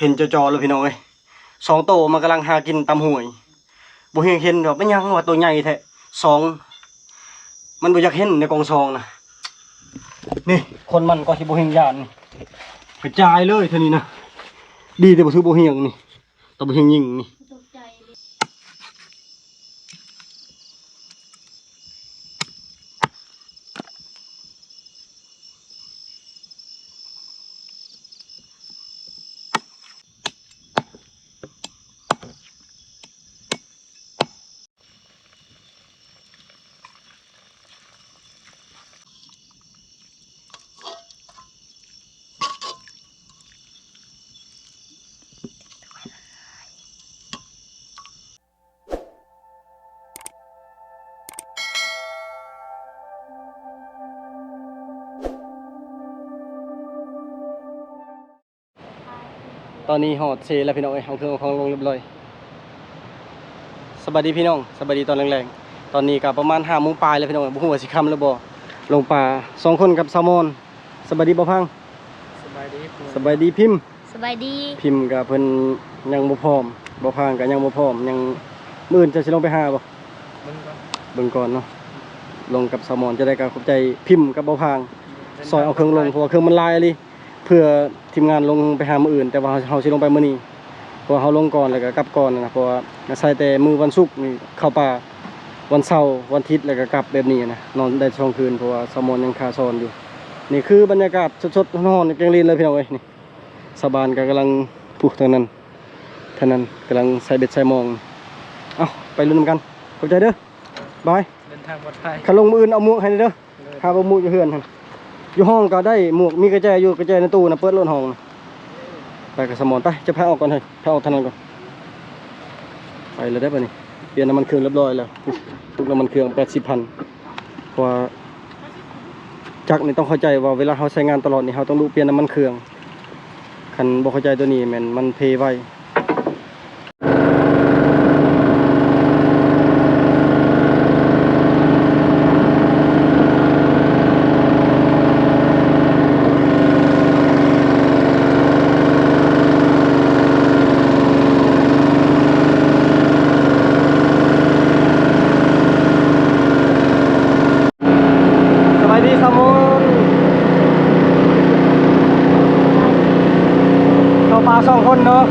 ເຫັນຈໍ່ໆເລີຍພີ່ນ້ອງເອີຍ ສອງໂຕມັນກຳລັງຫາກິນຕາມຫ້ວຍ. ບໍ່ຮຽງເຫັນວ່າເປັນຫຍັງວ່າໂຕໃຫຍ່ແທ້ ສອງ ມັນບໍ່ຢາກເຫັນໃນກອງຊອງນະ. ນີ້ຄົນມັນກໍຊິບໍ່ຮຽງຢ້ານນີ້ ກະຈາຍເລີຍເທື່ອນີ້ນະ. ດີແຕ່ບໍ່ຖືກບໍ່ຮຽງນີ້ ຕະບໍ່ຮຽງຍິງນີ້. ຕອນນີ້ຮອດເຊແລ້ວພີ່ນ້ອງເອີຍ ເອົາເຄື່ອງເອົາຂອງລົງຮຽບຮ້ອຍ. ສະບາຍດີພີ່ນ້ອງ ສະບາຍດີຕອນແລງໆ. ຕອນນີ້ກະປະມານຫ້າໂມງປາຍແລ້ວພີ່ນ້ອງເອີຍ ບໍ່ຮູ້ວ່າຊິຄ່ຳຫຼືບໍ່. ລົງປ່າສອງຄົນກັບສາວມອນ. ສະບາຍດີບ່າວພັງ. ສະບາຍດີ ສະບາຍດີພິມ. ສະບາຍດີ. ພິມກະເພິ່ນຍັງບໍ່ພ້ອມ ບ່າວພັງກະຍັງບໍ່ພ້ອມ ຍັງ ມື້ອື່ນເຈົ້າຊິລົງໄປຫາບໍ່? ເບິ່ງກ່ອນ ເບິ່ງກ່ອນເນາະ. ລົງກັບສາວມອນ ຈັ່ງໃດກະຂອບໃຈພິມກັບບ່າວພັງ ຊ່ອຍເອົາເຄື່ອງລົງ ເພາະວ່າເຄື່ອງມັນຫຼາຍອີ່ຫຼີ. ເພື່ອທີມງານລົງໄປຫາມື້ອື່ນ ແຕ່ວ່າເຮົາ ເຮົາຊິລົງໄປມື້ນີ້ ເພາະວ່າເຮົາລົງກ່ອນແລ້ວກະກັບກ່ອນນະ ເພາະວ່າອາໄສແຕ່ມື້ວັນສຸກນີ້ເຂົ້າປ່າ ວັນເສົາ ວັນອາທິດ ແລ້ວກະກັບແບບນີ້ນະ ນອນໄດ້ສອງຄືນ ເພາະວ່າສາວມອນຍັງຄາສອນຢູ່. ນີ້ຄືບັນຍາກາດສົດໆຮ້ອນໆ ແກງລີນເລີຍພີ່ນ້ອງເອີຍ. ນີ້ຊາວບ້ານກະກຳລັງ ຜູ້ທາງນັ້ນ ທາງນັ້ນກຳລັງໃສ່ເບັດໃສ່ມອງ. ເອົ້າ ໄປລຸ້ນນຳກັນ ຂອບໃຈເດີ ບາຍ ເດີນທາງປອດໄພ. ຄັນລົງມື້ອື່ນເອົາໝວກໃຫ້ແດ່ເດີ. ຫາເບິ່ງໝວກຢູ່ເຮືອນຫັ້ນ ຢູ່ຫ້ອງກໍໄດ້ໝວກ ມີກະແຈຢູ່ ກະແຈໃນຕູ້ນະ ເປີດໂລດຫ້ອງນະ. ໄປກັບສາວມອນ ໄປ ຈະພາອອກກ່ອນເຮີ້ຍ ພາອອກທາງນັ້ນກ່ອນ. ໄປແລ້ວເດ້ບາດນີ້ ປ່ຽນນ້ຳມັນເຄື່ອງຮຽບຮ້ອຍແລ້ວ ທຸກນ້ຳມັນເຄື່ອງແປດສິບພັນ. ເພາະວ່າຈັກນີ້ຕ້ອງເຂົ້າໃຈວ່າເວລາເຮົາໃຊ້ງານຕະຫຼອດນີ້ ເຮົາຕ້ອງດຸປ່ຽນນ້ຳມັນເຄື່ອງ. ຄັນບໍ່ເຂົ້າໃຈໂຕນີ້ແມ່ນມັນເພໄວ. ສະບາຍດີສາວມອນ ເຂົ້າປ່າສອງຄົນເນາະ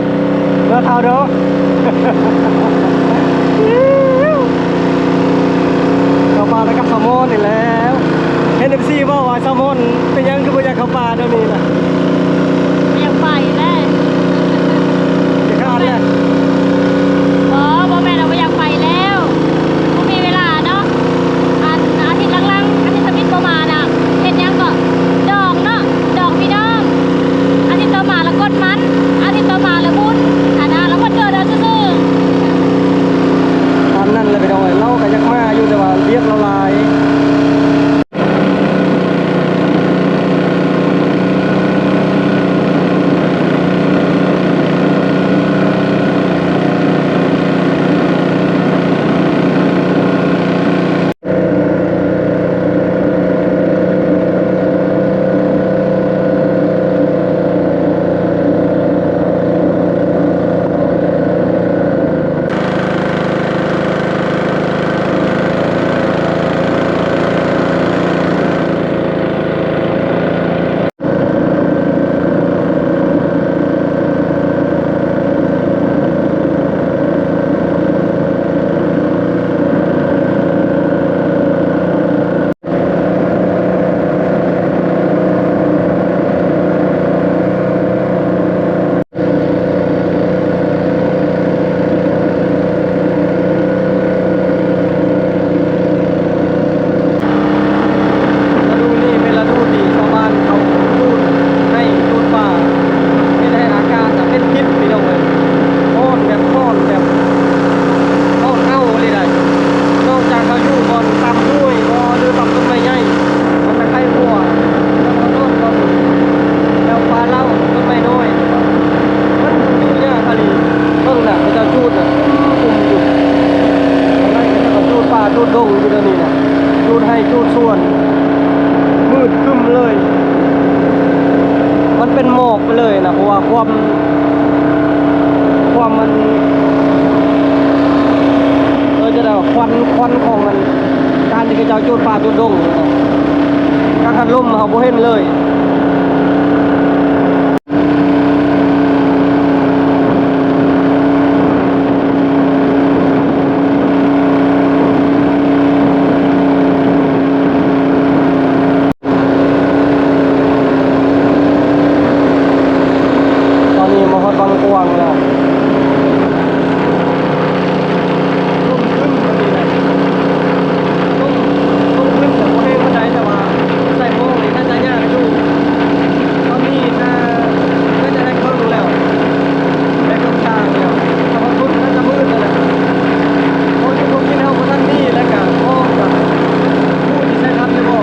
ເດີເຖົ້າເດີ ເຂົ້າປ່າໄປກັບສາວມອນນີ້ແຫຼະ. ເຫັນເອັຟຊີເວົ້າວ່າສາວມອນເປັນຫຍັງຄືບໍ່ຢາກເຂົ້າປ່າດຽວນີ້ນະ? ບໍ່ຢາກໄປແລ້ວ. ຂີ້ຄ້ານແລ້ວ. ບໍ່ ບໍ່ແມ່ນວ່າບໍ່ຢາກໄປແລ້ວ ບໍ່ມີເວລາເນາະ. ອັນອາທິດຫຼັງໆ ອາທິດທຳອິດບໍ່ມານະ ເຮັດຫຍັງເກາະ ດອງເນາະ ດອງພີ່ນ້ອງ. ອາທິດຕໍ່ມາລະກົດມັນ ອາທິດຕໍ່ມາລະບຸນ ອັນນັ້ນລະຄົນເກີດເອົາຊື່ໆ. ຕາມນັ້ນແຫຼະພີ່ນ້ອງເອີຍ ລາວກະຢາກມາຢູ່ ແຕ່ວ່າວຽກລາວຫຼາຍ. ລະດູນີ້ເປັນລະດູທີ່ຊາວບ້ານເຂົາຈູດໄຮ່ຈູດປ່າ ເຮັດໃຫ້ອາກາດນະເປັນພິດພີ່ນ້ອງເອີຍ. ຮ້ອນແບບ ຮ້ອນແບບ ຮ້ອນເອົາເລີຍໄດ໋. ນອກຈາກເຮົາຢູ່ບ່ອນຕາມຫ້ວຍບໍ່ ຫຼືຕາມຕົ້ນໄມ້ໃຫຍ່ ມັນຈະໄຂ້ຫົວ ແລ້ວກໍໂດດລົງ ແຖວປ່າເລົ້າ ຕົ້ນໄມ້ນ້ອຍ ມັນຢູ່ຍາກອີ່ຫຼີ. ເບິ່ງນະ ເຂົາເຈົ້າຈູດນະ ກຸມຢູ່ ເຂົາເຈົ້າກໍຈູດປ່າຈູດດົງຢູ່ດຽວນີ້ນະ ຈູດໄຮ່ຈູດສວນ ມືດຄຶ້ມເລີຍ ມັນເປັນໝອກໄປເລີຍນະ ເພາະວ່າຄວາມ ຄວາມມັນ ເອີ ຈະໄດ້ວ່າຄວັນ ຄວັນຂອງມັນ ການທີ່ເຂົາເຈົ້າຈູດປ່າຈູດດົງນີ້ນະ ການພັດລົມເຮົາບໍ່ເຫັນເລີຍ. ຕອນນີ້ມາຮອດວັງກວາງແລ້ວ. ລົມຂຶ້ນ ລົມ ລົມຂຶ້ນກະບໍ່ແຮງປານໃດ ແຕ່ວ່າໃສ່ໝອກນີ້ໜ້າຈະຍາກຢູ່. ຕອນນີ້ໜ້າ ໜ້າຈະໄດ້ເຄິ່ງແລ້ວ ໄດ້ເຄິ່ງທາງແລ້ວ. ຖ້າວ່າຄົນໜ້າຈະມືດແລ້ວແຫຼະ ເພາະຢູ່ພວກກິນເຮົາບໍ່ທັນມີ ແລ້ວກະຂອງກະ ຜູ້ທີ່ໃຊ້ທັນຫຼືບໍ່.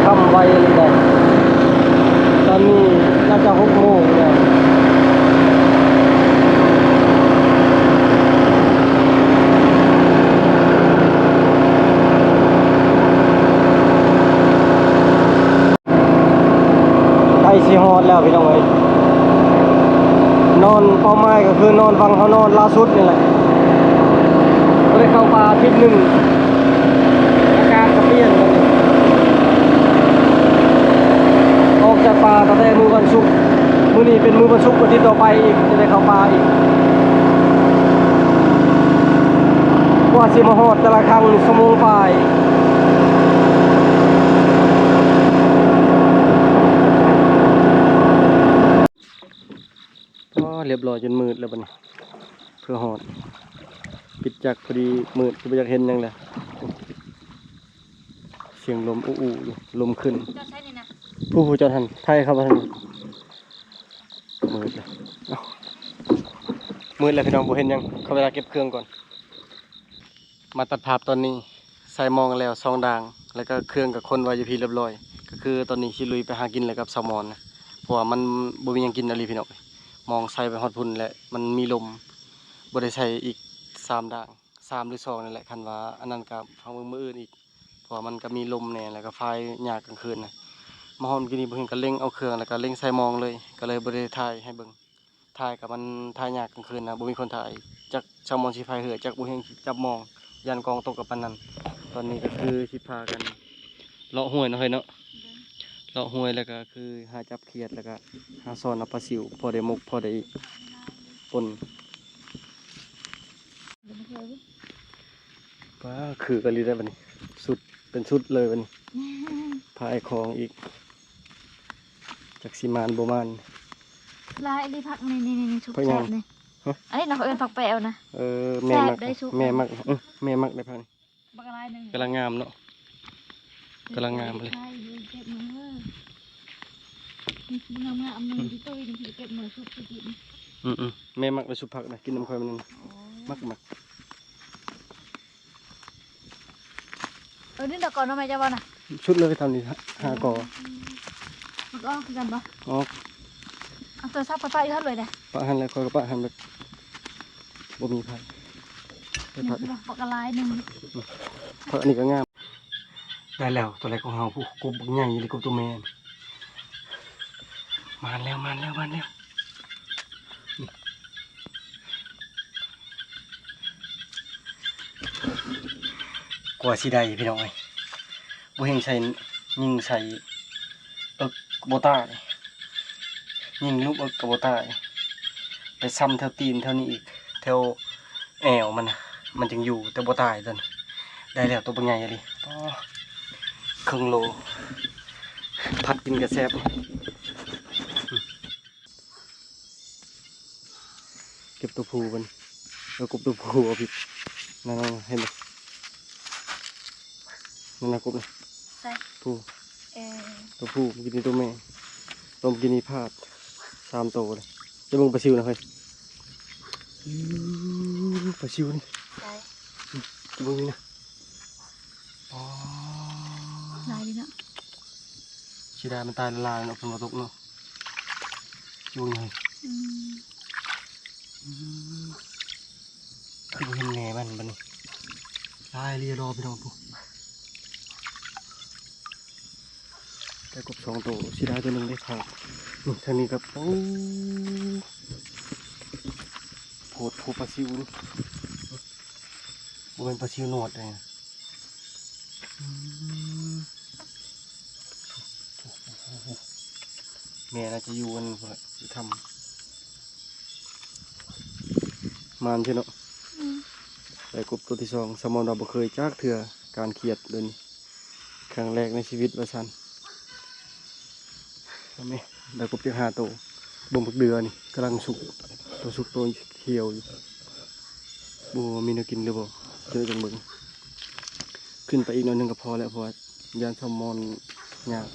ຄ່ຳໄວອີ່ຫຼີໃດ໋ ຕອນນີ້ໜ້າຈະຫົກໂມງແລ້ວ. ໃກ້ຊິຮອດແລ້ວພີ່ນ້ອງເອີຍ. ນອນ ເປົ້າໝາຍກໍຄືນອນວັງເຮົານອນລ່າສຸດນີ້ແຫຼະ. ບໍ່ໄດ້ເຂົ້າປ່າອາທິດໜຶ່ງ ອາກາດກໍປ່ຽນບັດນີ້. ອອກຈາກປ່າຕັ້ງແຕ່ມື້ວັນສຸກ, ມື້ນີ້ເປັນມື້ວັນສຸກ ອາທິດຕໍ່ໄປອີກ ຈະໄດ້ເຂົ້າປ່າອີກ. ກວ່າຊິມາຮອດແຕ່ລະຄັ້ງນີ້ ຊົ່ວໂມງປາຍ. ອໍ ລຽບຮ້ອຍຈົນມືດແລ້ວບັດນີ້ ເພື່ອຮອດ ປິດຈັກພໍດີມືດ ຊິບໍ່ຢາກເຫັນຫຍັງແລ້ວ. ສຽງລົມອູໆຢູ່ ລົມຂຶ້ນ. ເຈົ້າໃຊ້ນີ້ນະ ຜູ້ ຜູ້ຈອດຫັ້ນ ໄທເຂົ້າມາທາງນີ້. ມືດແລ້ວ ເອົ້າ ມືດແລ້ວພີ່ນ້ອງ ບໍ່ເຫັນຫຍັງ ເຂົ້າເວລາເກັບເຄື່ອງກ່ອນ. ມາຕັດພາບຕອນນີ້ ໃສ່ມອງແລ້ວສອງດ່າງ ແລ້ວກໍເຄື່ອງກໍຂົນໄວ້ຢູ່ພີ້ລຽບຮ້ອຍ. ກໍຄືຕອນນີ້ຊິລຸຍໄປຫາກິນແລ້ວກັບສາວມອນນະ ເພາະວ່າມັນບໍ່ມີຫຍັງກິນອີ່ຫຼີພີ່ນ້ອງ. ມອງໃສ່ໄປຮອດພຸ້ນແຫຼະ ມັນມີລົມ ບໍ່ໄດ້ໃສ່ອີກສາມດ່າງ ສາມຫຼືສອງນີ້ແຫຼະ. ຄັນວ່າອັນນັ້ນກໍຟັງເບິ່ງມື້ອື່ນອີກ ເພາະວ່າມັນກໍມີລົມແດ່ ແລ້ວກໍຟາຍຍາກກາງຄືນນະ. ມາຮອດກີ້ນີ້ບໍ່ເຫັນ ກໍເລັ່ງເອົາເຄື່ອງ ແລ້ວກໍເລັ່ງໃສ່ມອງເລີຍ ກໍເລີຍບໍ່ໄດ້ຖ່າຍໃຫ້ເບິ່ງ. ຖ່າຍກໍມັນຖ່າຍຍາກກາງຄືນນະ ບໍ່ມີຄົນຖ່າຍ ຈັກສາວມອນຊິພາຍເຮືອ ຈັກບໍ່ເຫັນຈັບມອງ ຢ້ານກອງຕົກກັບປານນັ້ນ. ຕອນນີ້ກໍຄືຊິພາກັນເລາະຫ້ວຍເນາະເຮີຍເນາະ ເລາະຫ້ວຍ ແລ້ວກໍຄືຫາຈັບຂຽດ ແລ້ວກໍຫາຊ້ອນເອົາປາຊິວ ພໍໄດ້ໝົກ ພໍໄດ້ປົ່ນ. ປ້າ ຄືກັນອີ່ຫຼີແລ້ວບັດນີ້ ຊຸດເປັນຊຸດເລີຍບັດນີ້ ພາຍຂອງອີກ ຈັກຊິມານບໍ່ມານ. ຫຼາຍອີ່ຫຼີຜັກນີ້ ນີ້ ນີ້ ຊຸກແຊບນີ້. ຮະ? ອັນນີ້ນະ ເຂົາເອີ້ນຜັກແປວນະ. ເອີ ແມ່ມັກ ແມ່ມັກ ເອີ ແມ່ມັກໄດ້ຜັກນີ້ ບັກຫຼາຍໜຶ່ງ ກຳລັງງາມເນາະ ກຳລັງງາມເລີຍ. ເກັບມາເດີ ນີ້ງາມໆ ໜຶ່ງທີ່ຕຸ້ຍນີ້ ເກັບມາຊຸກຊິກິນ. ອືມໆ ແມ່ມັກໄດ້ຊຸບຜັກນະ ກິນນຳຂ້ອຍມື້ໜຶ່ງ. ໂອ້ຍ ມັກໆ. ເອີ ນີ້ດອກກໍໜໍ່ໄມ້ເຈົ້າບໍ່ນະ? ຊຸດເລີຍ ທຳນີ້ຫ້າກໍ. ອືມ ມັນກໍອອກຄືກັນບໍ່? ອອກ. ເອົາໂທລະສັບໄປປະຢູ່ຫັ້ນເລີຍເດ້. ປະຫັ້ນແຫຼະ ຂ້ອຍກໍປະຫັ້ນແບບບໍ່ມີໃຜ. ໄປພັກ ນີ້ດອກບັກຫຼາຍໜຶ່ງ. ອືມ ຜັກອັນນີ້ກໍງາມ. ໄດ້ແລ້ວ ຕົວແລກຂອງເຮົາ ຜູ້ ກົບບັກໃຫຍ່ເລີຍ ກົບຕົວແມ່. ມາແລ້ວ ມາແລ້ວ ມາແລ້ວ. ກວ່າຊິໄດ້ພີ່ນ້ອງເອີຍ ບໍ່ເຫັນໃສ່ ຍິງໃສ່ເອິກບໍ່ຕາຍ ຍິງລູກເອິກກໍບໍ່ຕາຍ ໄປຊ້ຳແຖວຕີນແຖວນີ້ອີກ ແຖວແອວມັນນະ ມັນຈຶ່ງຢູ່ ແຕ່ບໍ່ຕາຍຕົວນີ້. ໄດ້ແລ້ວ ຕົວບັກໃຫຍ່ອີ່ຫຼີ ອໍ ເຄິ່ງໂລ ຜັດກິນກໍແຊບ. ເກັບຕົວຜູ້ເພິ່ນ ເອີ ກົບຕົວຜູ້ ເອົາຜິດ ນັ້ນໆ ເຫັນບໍ່ ນັ້ນນະ ກົບນະ ໃສ ຜູ້ ເອີ ຕົວຜູ້ ກິນນີ້ຕົວແມ່ ຕົວກິນນີ້ພາດ ສາມໂຕເລີຍ. ຈະເບິ່ງປາຊິວນະເຮີ້ຍ ປາຊິວນີ້ ໃສ ຈະເບິ່ງນີ້ນະ. ອໍ ຫຼາຍດີເນາະ ເສຍດາຍມັນຕາຍຫຼາຍເນາະ ຝົນບໍ່ຕົກເນາະ. ຈຸງເລີຍ ອືມ ອືມ ຄືບໍ່ເຫັນແມ່ມັນບັດນີ້ ຫຼາຍເລີຍ ລໍພີ່ນ້ອງພຸ້ນ. ໄດ້ກົບສອງໂຕ ເສຍດາຍໂຕໜຶ່ງໄດ້ຂາດ. ນີ້ ທາງນີ້ກໍ ໂອ້ ໂພດໂພ ປາຊິວນີ້ ບໍ່ແມ່ນປາຊິວໜວດເດ້. ອືມ ແມ່ໜ້າຈະຢູ່ອັນນັ້ນພຸ້ນແຫຼະ ຢູ່ຖ້ຳ. ໝານຢູ່ເນາະ. ອືມ ໄດ້ກົບໂຕທີສອງ ສະມອນວ່າບໍ່ເຄີຍຈັກເທື່ອ ການຂຽດໂດຍນີ້ ຄັ້ງແລກໃນຊີວິດວ່າຊັ້ນ. ເຫັນໄໝ? ໄດ້ກົບຈັກຫ້າໂຕ. ເບິ່ງບັກເດືອນີ້ກຳລັງສຸກ ໂຕສຸກໂຕຂຽວຢູ່. ບໍ່ຮູ້ວ່າມີແນວກິນຫຼືບໍ່ ຈະໄດ້ຈັ່ງເບິ່ງ. ຂຶ້ນໄປອີກໜ້ອຍໜຶ່ງກໍພໍແລ້ວ ເພາະວ່າຢ້ານສະມອນຍາກ.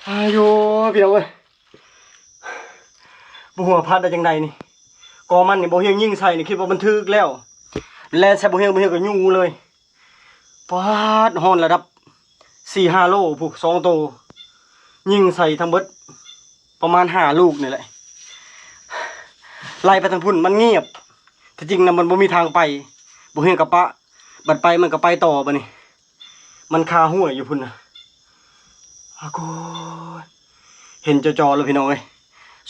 ອາໂຢ ພີ່ນ້ອງເອີຍ ບໍ່ຮູ້ວ່າພາດໄດ້ຈັ່ງໃດນີ້. ກໍມັນນີ້ ບໍ່ຮຽງຍິງໃສ່ນີ້ ຄິດວ່າມັນຖືກແລ້ວ ແລ່ນໃສ່ບໍ່ຮຽງ ບໍ່ຮຽງກໍຍູ້ເລີຍ. ປາດ ຮອດລະດັບສີ່ຫ້າໂລພຸ້ນ ສອງໂຕ ຍິງໃສ່ທັງເບິດປະມານຫ້າລູກນີ້ແຫຼະ. ໄລ່ໄປທາງພຸ້ນມັນງຽບ ທີ່ຈິງນະມັນບໍ່ມີທາງໄປ ບໍ່ຮຽງກະປະ ບັດໄປມັນກໍໄປຕໍ່ ບັດນີ້ມັນຄາຫ້ວຍຢູ່ພຸ້ນນະ. ອາໂກຍ ເຫັນຈໍໆ ແລ້ວພີ່ນ້ອງເອີຍ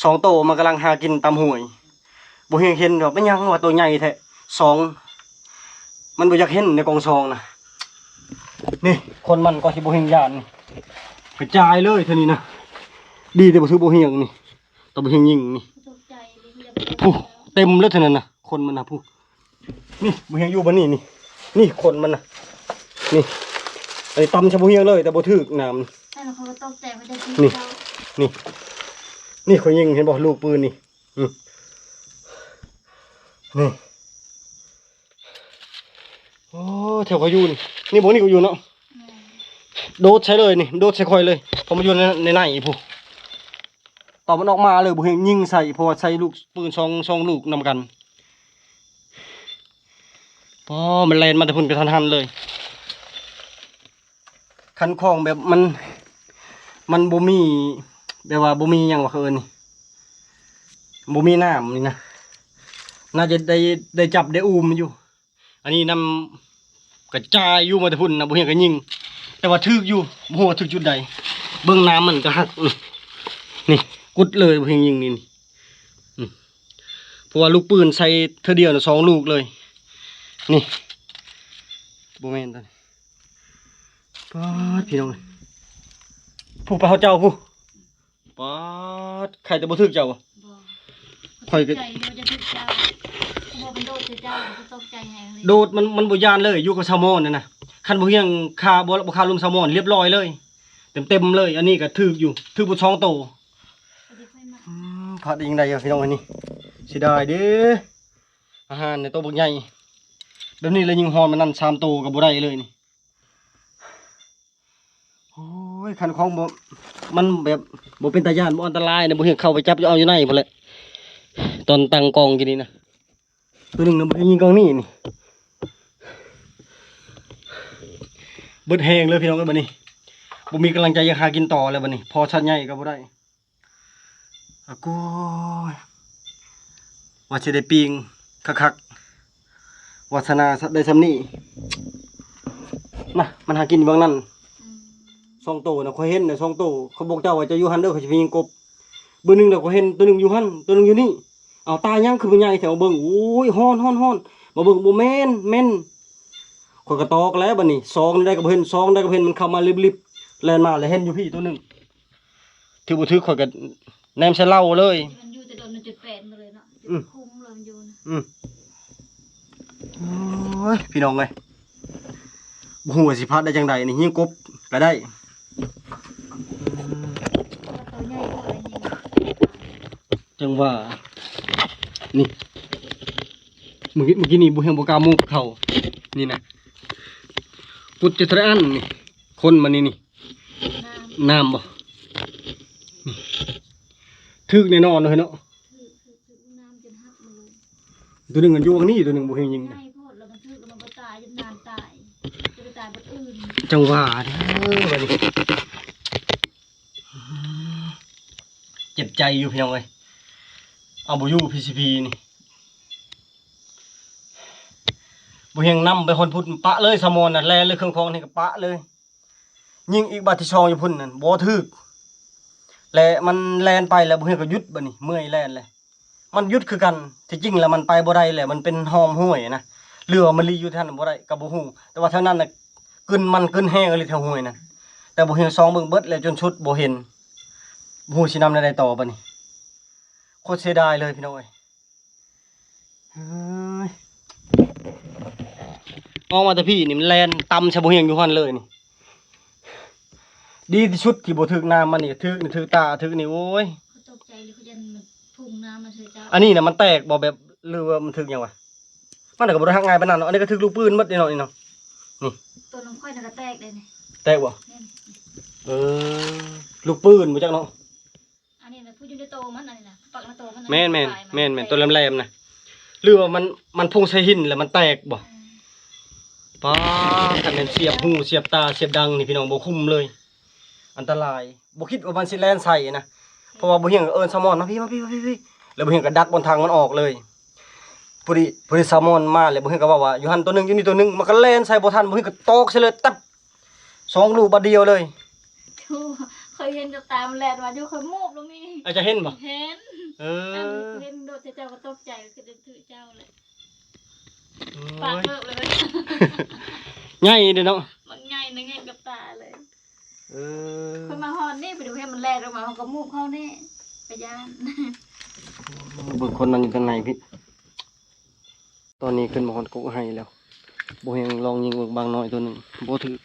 ສອງໂຕມັນກຳລັງຫາກິນຕາມຫ້ວຍ. ບໍ່ຮຽງເຫັນວ່າເປັນຫຍັງວ່າໂຕໃຫຍ່ແທ້ ສອງ ມັນບໍ່ຢາກເຫັນໃນກອງຊອງນະ. ນີ້ ຄົນມັນກໍຊິບໍ່ແຮ່ງຢ້ານນີ້ ກະຈາຍເລີຍເທື່ອນີ້ນະ. ດີແຕ່ບໍ່ຖືກບໍ່ຮຽງນີ້ ຕະບໍ່ຮຽງຍິງນີ້ ຕະຕົກໃຈເລີຍ. ຜູ້ ເຕັມເລີຍເທື່ອນັ້ນນະ ຄົນມັນນະ ຜູ້ ນີ້ບໍ່ຮຽງຢູ່ບ່ອນນີ້ນີ້ ນີ້ຄົນມັນນະ ນີ້ ອັນນີ້ຕຳຊະບໍ່ຮຽງເລີຍ ແຕ່ບໍ່ຖືກນ້ຳ. ແຕ່ລະຄົນກໍຕົກໃຈວ່າຈະຖືກ ນີ້ ເຈົ້າ ນີ້ ນີ້ຂ້ອຍຍິງ ເຫັນບໍ່ ລູກປືນນີ້. ອືມ ນີ້ ໂອ້ ແຖວເຂົາຢູ່ນີ້ ນີ້ ບ່ອນນີ້ກໍຢູ່ເນາະ. ແມ່ນ ໂດດໃສ່ເລີຍນີ້ ໂດດໃສ່ຂ້ອຍເລີຍ ເພາະມັນຢູ່ໃນ ໃນ ໃນພຸ້ນ. ຕອນມັນອອກມາເລີຍ ບໍ່ຮຽງຍິງໃສ່ ເພາະວ່າໃສ່ລູກປືນສອງ ສອງລູກນຳກັນ. ອໍ ມັນແລ່ນມາແຕ່ພຸ້ນກະທັນຫັນເລີຍ. ຄັນຂອງແບບມັນ ມັນບໍ່ມີ ແບບວ່າບໍ່ມີຫຍັງວ່າເຂົາເອີ້ນນີ້ ບໍ່ມີນ້ຳນີ້ນະ ໜ້າຈະໄດ້ ໄດ້ຈັບໄດ້ອູ້ມຢູ່. ອັນນີ້ນຳກະຈາຍຢູ່ມາແຕ່ພຸ້ນນະ ບໍ່ຮຽງກະຍິງ ແຕ່ວ່າຖືກຢູ່ ບໍ່ຮູ້ວ່າຖືກຈຸດໃດ. ເບິ່ງນ້ຳມັນກະຫັກ ນີ້ ກຸດເລີຍ ບໍ່ຮຽງຍິງນີ້ ນີ້ ອືມ ເພາະວ່າລູກປືນໃສ່ເທື່ອດຽວນະ ສອງລູກເລີຍ ນີ້ ບໍ່ແມ່ນຕົວນີ້. ປາດ ພີ່ນ້ອງເອີຍ ຜູ້ ໄປຮອດເຈົ້າຜູ້ ປາດ ໃຄແຕ່ບໍ່ຖືກເຈົ້າບໍ່? ບໍ່ ຂ້ອຍກໍ ໃຈຢູ່ຈະຖືກເຈົ້າ ບໍ່ ມັນໂດດໃສ່ເຈົ້າ ກໍຕົກໃຈແຮງເລີຍ. ໂດດ ມັນ ມັນບໍ່ຢ້ານເລີຍ ຢູ່ກັບຊາວມອນນັ້ນນະ. ຄັນບໍ່ຮຽງຄາ ບໍ່ ບໍ່ຄາລຸມຊາວມອນ ລຽບລ້ອຍເລີຍ ເຕັມໆເລີຍ. ອັນນີ້ກໍຖືກຢູ່ ຖືກໝົດສອງໂຕ. ອືມ ພາດອີກຈັ່ງໃດພີ່ນ້ອງ ອັນນີ້ເສຍດາຍເດ້. ອາຫານໃນໂຕບັກໃຫຍ່ ແບບນີ້ລະຍິງຮອນມັນນັ້ນ ສາມໂຕກໍບໍ່ໄດ້ເລີຍນີ້. ໂອ້ຍ ຄັນຂອງບໍ່ ມັນແບບບໍ່ເປັນຕາຢ້ານ ບໍ່ອັນຕະລາຍນະ ບໍ່ຮຽງເຂົ້າໄປຈັບເອົາຢູ່ໃນພຸ້ນແຫຼະ ຕອນຕັ້ງກ້ອງຢູ່ນີ້ນະ. ໂຕໜຶ່ງນະ ບໍ່ຮຽງຍິງກ້ອງນີ້ນີ້ ເບິດແຮງເລີຍພີ່ນ້ອງເອີຍ ບັດນີ້ ບໍ່ມີກຳລັງໃຈຢາກຫາກິນຕໍ່ແລ້ວບັດນີ້ ພໍສັດໃຫຍ່ກໍບໍ່ໄດ້. ອາໂກຍ ວ່າຊິໄດ້ປີ້ງຄັກໆ ວາສະໜາໄດ້ຊ່ຳນີ້ນະ. ມັນຫາກິນຢູ່ເບື້ອງນັ້ນ ອືມ ສອງໂຕນະ ຂ້ອຍເຫັນນະ ສອງໂຕ. ຂ້ອຍບອກເຈົ້າວ່າເຈົ້າຢູ່ຫັ້ນເດີ ຂ້ອຍຊິໄປຍິງກົບ. ເບິ່ງໜຶ່ງແລ້ວ ຂ້ອຍເຫັນໂຕໜຶ່ງຢູ່ຫັ້ນ ໂຕໜຶ່ງຢູ່ນີ້. ເອົາ ຕາຫຍັງຄືບໍ່ໃຫຍ່ແທ້ ມາເບິ່ງ ໂອ້ຍ ຮ້ອນໆໆ ມາເບິ່ງ ບໍ່ແມ່ນ ແມ່ນ. ຂ້ອຍກໍຕອກແລ້ວບັດນີ້ ສ່ອງໃດກໍບໍ່ເຫັນ ສ່ອງໃດກໍບໍ່ເຫັນ ມັນເຂົ້າມາລິບໆ ແລ່ນມາ ແລ້ວເຫັນຢູ່ພີ້ໂຕໜຶ່ງ. ຖືກບໍ່ຖືກ ຂ້ອຍກໍແນມໃສ່ເລົາເລີຍ. ມັນຢູ່ແຕ່ດົນ ມັນຈົນແປນໝົດເລີຍເນາະ ອືມ ຄຸມເລີຍມັນຢູ່ນະ ອືມ. ໂອ້ຍ ພີ່ນ້ອງເອີຍ ບໍ່ຮູ້ວ່າຊິພັດໄດ້ຈັ່ງໃດນີ້ ຍິງກົບກໍໄດ້ ຈັ່ງວ່າ ນີ້ ມື້ກີ້ ມື້ກີ້ນີ້ບໍ່ ຍັງບໍ່ກ້າມຸບເຂົ້າ ນີ້ນະ ປຸດຈະເທົ່າໃດອັນນີ້ ຄົນມານີ້ ນີ້ ນ້ຳ ນ້ຳບໍ່ ນີ້ ຖືກແນ່ນອນເນາະ ເນາະ. ຖືກ ຖືກ ຖືກ ນ້ຳຈົນຫັກໝົດເລີຍ ໂຕໜຶ່ງມັນຢູ່ຂ້າງນີ້ ໂຕໜຶ່ງບໍ່ເຫັນຍິງ ໃຫຍ່ໂພດ ແລ້ວມັນຖືກ ແລ້ວມັນບໍ່ຕາຍ ນານຕາຍ ຈະໄປຕາຍບ່ອນອື່ນ. ຈັ່ງວ່າເດີ ບັດນີ້ ເຈັບໃຈຢູ່ພີ່ນ້ອງເອີຍ ເອົາບໍ່ຢູ່ ພີຊີພີ ນີ້ ບໍ່ຮຽງນຳໄປຮອດພຸ້ນ ປະເລີຍ ສາມອນນະ ແລ່ນເລີຍ ເຄື່ອງຂອງນີ້ກໍປະເລີຍ. ຍິງອີກບາດທີສອງຢູ່ພຸ້ນນັ້ນ ບໍ່ຖືກ ແລະ ມັນແລ່ນໄປແລ້ວ ບໍ່ຮຽງກໍຢຸດ ບັດນີ້ເມື່ອຍແລ່ນແລ້ວ ມັນຢຸດຄືກັນ. ທີ່ຈິງແລ້ວມັນໄປບໍ່ໄດ້ແລ້ວ ມັນເປັນຮ່ອມຫ້ວຍນະ ຫຼືວ່າມັນລີ້ຢູ່ແຖວນັ້ນບໍ່ໄດ້ກໍບໍ່ຮູ້ ແຕ່ວ່າແຖວນັ້ນນະ ກຶນມັນກຶນແຮງອີ່ຫຼີແຖວຫ້ວຍນັ້ນ. ແຕ່ບໍ່ຮຽງສ່ອງເບິ່ງເບິດແລ້ວຈົນສຸດ ບໍ່ເຫັນ ບໍ່ຮູ້ຊິນຳແນວໃດຕໍ່ບັດນີ້ ໂຄດເສຍດາຍເລີຍພີ່ນ້ອງເອີຍ. ເອີຍ ອອກມາແຕ່ພີ້ນີ້ ມັນແລ່ນຕຳໃສ່ບໍ່ຮຽງຢູ່ຫັ້ນເລີຍນີ້. ດີທີ່ສຸດທີ່ບໍ່ຖືກນ້ຳມັນນີ້ ຖືກນີ້ ຖືກຕາ ຖືກນີ້ ໂອ້ຍ ຂ້ອຍຕົກໃຈເລີຍ ຂ້ອຍຢ້ານມັນພຸ່ງນ້ຳມາໃສ່ເຈົ້າ. ອັນນີ້ນະ ມັນແຕກບໍ່ ແບບ ຫຼືວ່າມັນຖືກຫຍັງວະ? ມັນກໍບໍ່ໄດ້ຫັກງ່າຍປານນັ້ນເນາະ ອັນນີ້ກໍຖືກລູກປືນໝົດເດ້ເນາະ ນີ້ເນາະ ນີ້ ໂຕນຳຂ້ອຍນະກໍແຕກເດ້ນີ້. ແຕກບໍ່? ແມ່ນ. ເອີ ລູກປືນບໍ່ຈັກເນາະ. ອັນນີ້ນະ ຜູ້ຢູ່ໃນໂຕມັນ ອັນນີ້ນະ ປັກໃນໂຕມັນນະ ແມ່ນໆ ປາຍມັນ ແມ່ນໆ ແຕກ ໂຕແຫຼມໆນະ ຫຼືວ່າມັນ ມັນພຸ່ງໃສ່ຫີນແລ້ວມັນແຕກບໍ່? ອືມ ປ້າ ຄັນແມ່ນສຽບຫູສຽບຕາສຽບດັງນີ້ ພີ່ນ້ອງ ບໍ່ຄຸ້ມເລີຍ ອັນຕະລາຍ. ບໍ່ຄິດວ່າມັນຊິແລ່ນໃສ່ນະ ເພາະວ່າບໍ່ຮຽງເອີ້ນສາມອນ ມາພີ້ ມາພີ້ ມາພີ້ ມາພີ້ ແລ້ວບໍ່ຮຽງກໍດັກບ່ອນທາງມັນອອກເລີຍ. ພໍດີ ພໍດີສາມອນມາແລ້ວ ບໍ່ຮຽງກໍເວົ້າວ່າ ຢູ່ຫັ້ນໂຕໜຶ່ງ ຢູ່ນີ້ໂຕໜຶ່ງ ມັນກໍແລ່ນໃສ່ບໍ່ທັນ ບໍ່ຮຽງກໍຕອກໃສ່ເລີຍ ຕັບ ສອງລູກບາດດຽວເລີຍ. ໂອ້ ຂ້ອຍເຫັນກັບຕາ ມັນແລ່ນມາຢູ່ ຂ້ອຍມູບລົງນີ້. ອາ ເຈົ້າເຫັນບໍ່? ເຫັນ. ເອີ ອັນເຫັນໂດດ ເຈົ້າກໍຕົກໃຈ ຄືໄດ້ຖືກເຈົ້າແຫຼະ. ໂອ້ຍ ປາກເກີບເລີຍ ໃຫຍ່ເດ້ເນາະ ບັກໃຫຍ່ນະ ເຫັນກັບຕາເລີຍ. ເອີ ຂ້ອຍມາຮອດນີ້ ໄປດູໃຫ້ມັນແລ່ນອອກມາ ເຮົາກໍມູບເຮົານີ້ ກະຢ້ານ. ເບິ່ງຄົນນັ້ນຢູ່ທາງໃນພີ້. ຕອນນີ້ຂຶ້ນມາຮອດກົກໄຮ່ແລ້ວ ບໍ່ຮຽງລອງຍິງເບິ່ງບາງນ້ອຍໂຕໜຶ່ງ ບໍ່ຖືກ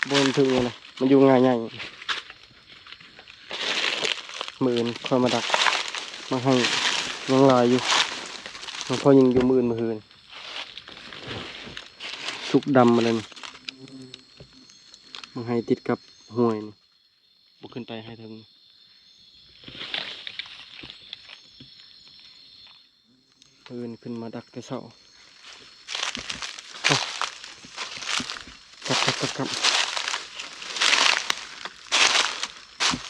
ບໍ່ເຫັນຖືກເລີຍນະ ມັນຢູ່ງ່າຍໃຫຍ່. ມື້ອື່ນຄ່ອຍມາດັກ ມາໃຫ້ຍັງຫຼາຍຢູ່ ມັນພໍຍິງຢູ່ມື້ອື່ນມື້ຮືນ ສຸກດຳມາແລ້ວນີ້ ມາໃຫ້ຕິດກັບຫ້ວຍນີ້. ບໍ່ຂຶ້ນໄປໃຫ້ເຖິງ ອື່ນຂຶ້ນມາດັກແຕ່ເຊົ້າ. ກັບ ກັບ ກັບ ກັບ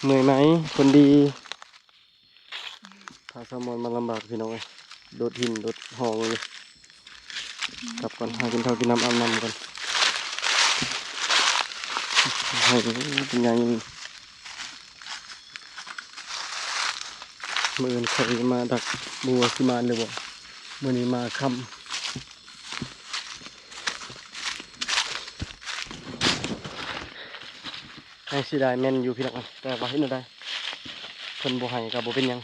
ເມື່ອຍໄໝ ຄົນດີ? ພາສາມອນມາລຳບາກພີ່ນ້ອງເອີຍ ໂດດຫີນໂດດຮ່ອງເລີຍ. ກັບກ່ອນ ຫາກິນເຂົ້າກິນນ້ຳ ອາບນ້ຳກ່ອນ. ໃຫ້ເປັນຫຍັງ ມື້ອື່ນຂ້ອຍມາດັກ ບໍ່ຮູ້ວ່າຊິມານຫຼືບໍ່ ມື້ນີ້ມາຄ່ຳ. ຍັງເສຍດາຍແມ່ນຢູ່ພີ່ນ້ອງ ແຕ່ວ່າເຮັດແນວໃດ ເພິ່ນບໍ່ໃຫ້ກໍບໍ່ເປັນຫຍັງ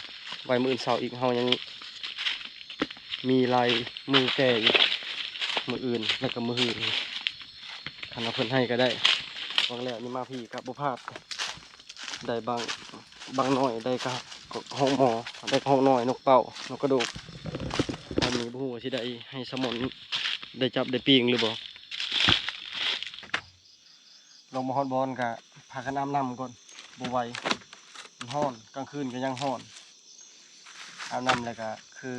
ໄວ້ມື້ອື່ນເຊົ້າອີກ ເຮົາຍັງມີລາຍມືແກ່ຢູ່ ມື້ອື່ນ ແລ້ວກໍມື້ຮື ຄັນວ່າເພິ່ນໃຫ້ກໍໄດ້. ຫວັງແລ້ວນີ້ມາພີ້ກໍບໍ່ພາດ ໄດ້ບາງ ບາງໜ້ອຍ ໄດ້ກະຮອກໝໍ ໄດ້ກະຮອກນ້ອຍ ນົກເປົ້າ ນົກກະໂດກ. ອັນນີ້ບໍ່ຮູ້ວ່າຊິໄດ້ໃຫ້ສະໝອນໄດ້ຈັບໄດ້ປີ້ງຫຼືບໍ່. ລົງມາຮອດບ່ອນກະພາກັນອາບນ້ຳກ່ອນ ບໍ່ໄຫວ ມັນຮ້ອນ ກາງຄືນກໍຍັງຮ້ອນ. ອາບນ້ຳແລ້ວກະຄື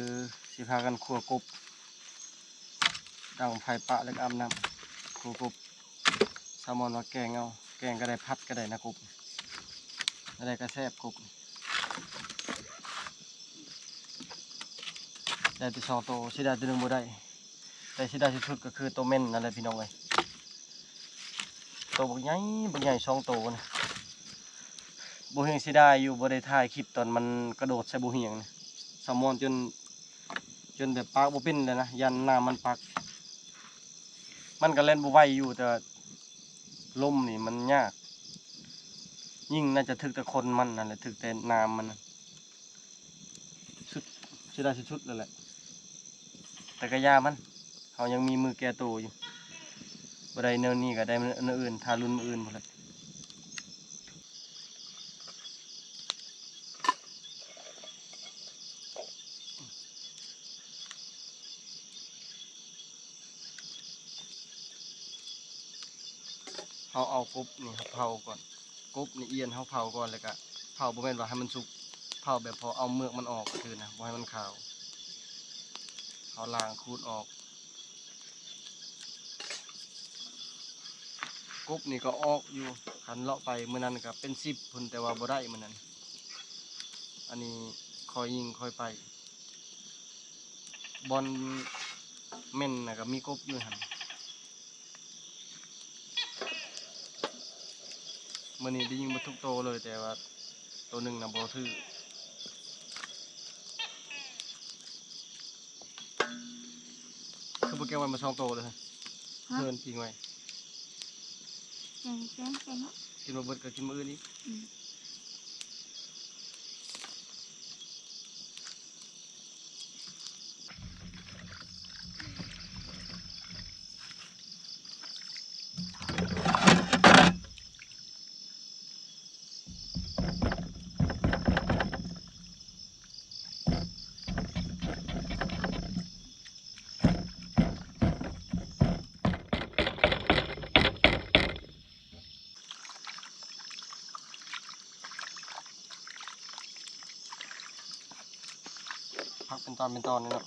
ຊິພາກັນຂົ້ວກົບ ດັງໄຟປະແລ້ວກະອາບນ້ຳ ຂົ້ວກົບ ສ ສາມອນວ່າແກງເອົາ ແກງກໍໄດ້ ຜັດກໍໄດ້ນະ ກົບ ແນວໃດກໍແຊບ ກົບ ໄດ້ແຕ່ສອງໂຕ ເສຍດາຍໂຕໜຶ່ງບໍ່ໄດ້ ແຕ່ເສຍດາຍສຸດໆກໍຄືໂຕເມັນນັ້ນແຫຼະພີ່ນ້ອງເອີຍ ໂຕບັກໃຫຍ່ ບັກໃຫຍ່ສອງໂຕນະ ບໍ່ແຮ່ງເສຍດາຍຢູ່ ບໍ່ໄດ້ຖ່າຍຄລິບຕອນມັນກະໂດດໃສ່ບໍ່ຮຽງນະ ສາມອນຈົນ ຈົນແບບປາກບໍ່ເປັນແລ້ວນະ ຢ້ານນ້ຳມັນປັກ ມັນກໍແລ່ນບໍ່ໄວຢູ່ ແຕ່ວ່າລົມນີ້ມັນຍາກ ຍິງໜ້າຈະຖືກແຕ່ຂົນມັນນັ້ນແຫຼະ ຖືກແຕ່ໜາມມັນນະ ສຸດ ເສຍດາຍສຸດໆເລີຍແຫຼະ ແຕ່ກະຢ່າມັນ ເຮົາຍັງມີມື້ແກ້ໂຕຢູ່ ບໍ່ໄດ້ແນວນີ້ກໍໄດ້ແນວອື່ນ ຖ້າລຸ້ນມື້ອື່ນພຸ້ນແຫຼະ. ເຮົາເອົາກົບນີ້ເຜົາກ່ອນ ກົບນີ້ອຽນເຮົາເຜົາກ່ອນ ແລ້ວກະເຜົາ ບໍ່ແມ່ນວ່າໃຫ້ມັນສຸກ ເຜົາແບບພໍເອົາເມືອກມັນອອກຊື່ໆນະ ບໍ່ໃຫ້ມັນຂາວ ເຮົາລ້າງຂູດອອກ. ກົບນີ້ກໍອອກຢູ່ ຄັນເລາະໄປມື້ນັ້ນກໍເປັນສິບພຸ້ນ ແຕ່ວ່າບໍ່ໄດ້ມື້ນັ້ນ ອັນນີ້ຄ່ອຍຍິງຄ່ອຍໄປ ບ່ອນເມັນນະກໍມີກົບຢູ່ຫັ້ນ ມື້ນີ້ໄດ້ຍິງໝົດທຸກໂຕເລີຍ ແຕ່ວ່າໂຕໜຶ່ງນະບໍ່ຖືກ. ຄືບໍ່ແກງໄວ້ມາສອງໂຕເລີຍ ຮະ? ເພິ່ນກິນໄວ້ ແກງ ແກງ ແກງເນາະ ກິນບໍ່ເບິດກໍກິນມື້ອື່ນອີກ ອືມ. ຜັກເປັນຕອນເປັນຕອນນີ້ເນາະ.